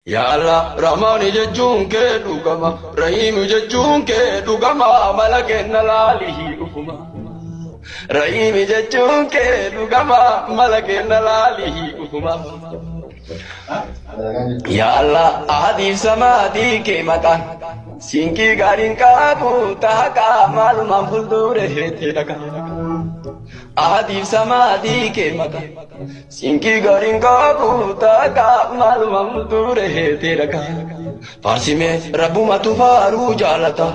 Yaa Allah, Rahmaani jechuun kee dhugama, Rahiimi jechuun kee dhugama, mala kenna laalihi ufuma. Rahiimi jechuun kee dhugama, mala kenna laalihi ufuma. Yaa Allah, ahadiif samaadii kee maqaan, siinqii gaariin qabu taaqaa maalumaan fuuldure heetee dhaqa. Ahadiif samaadii kee maqaan. Sinqii gaariin qabu taaka maaluma fuuldure heetee dhaqa. Faarsimee rabbumatu faaruu jaalata.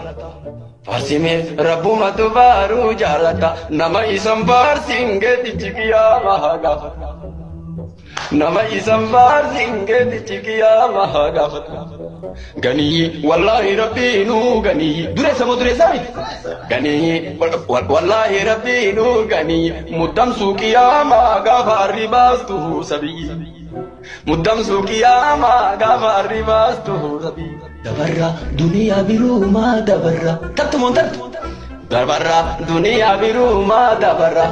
Faarsimee rabbumatu faaruu jaalata. Nama isan faarsin geetichi qiyaamaa gaafata. Nama isan faarsin geetichi qiyaamaa gaafata. Ganiyyi wallaahi rabbiinuu ganiyyi. Dureessa moo dureessaa miti? Ganiyyi wallaahi rabbiinuu ganiyyi. Muddamsuu qiyaamaa gaafa arri baastu sabiyyi. Muddamsuu qiyaamaa gaafa arri baastu sabiyyi. Dabarra duniyaa biruumaa dabarra. Tartu moo hin tartu? Dabarra duniyaa biruumaa dabarra.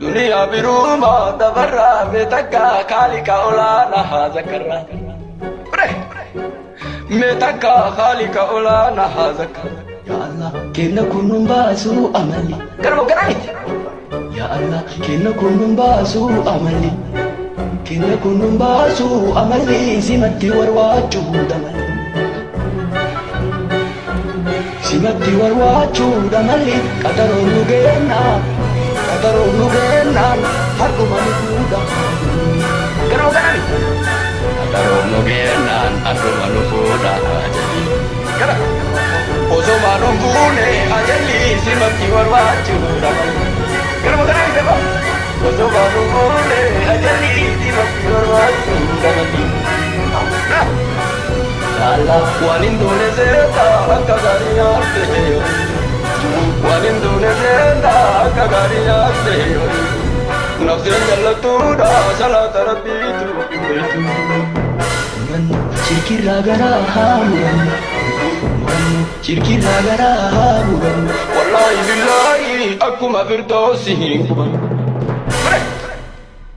Duniyaa biruumaa dabarra meetakka kaalika olaanaa zakarra. Mee takka khaalika olaanaa haa zakka. Yaa Allah kenna kunuun baasuu amalli. Garuma gara miti. Yaa Allah kenna kunuun baasuu amalli. Kenna kunuun baasuu amalli simatti warwaachuu damalli. Simatti warwaachuu damalli qaxaroon nu geennaa. Qaxaroon nu geennaan har'uma nu fuudha. Garuma gara miti. Qaxaroon nu geennaan har'uma nu fuudha ajalli. Gara. Osoma nu fuune ajalli simatti warwaachuu damalli. Garuma gara miti. Osoma nu fuune ajalli simatti warwaachuu damalli. Allah waan hin duune seeta akka gaarii nyaatte waan hin duune seeta akka gaarii nyaatte nafseen jallattuudha salaata rabbiitu hin beektu. Murannu shirkirraa garaa haa murannu murannu shirkirraa garaa haa murannu wallaahi billaahi akkuma firdoosi hin gubannu.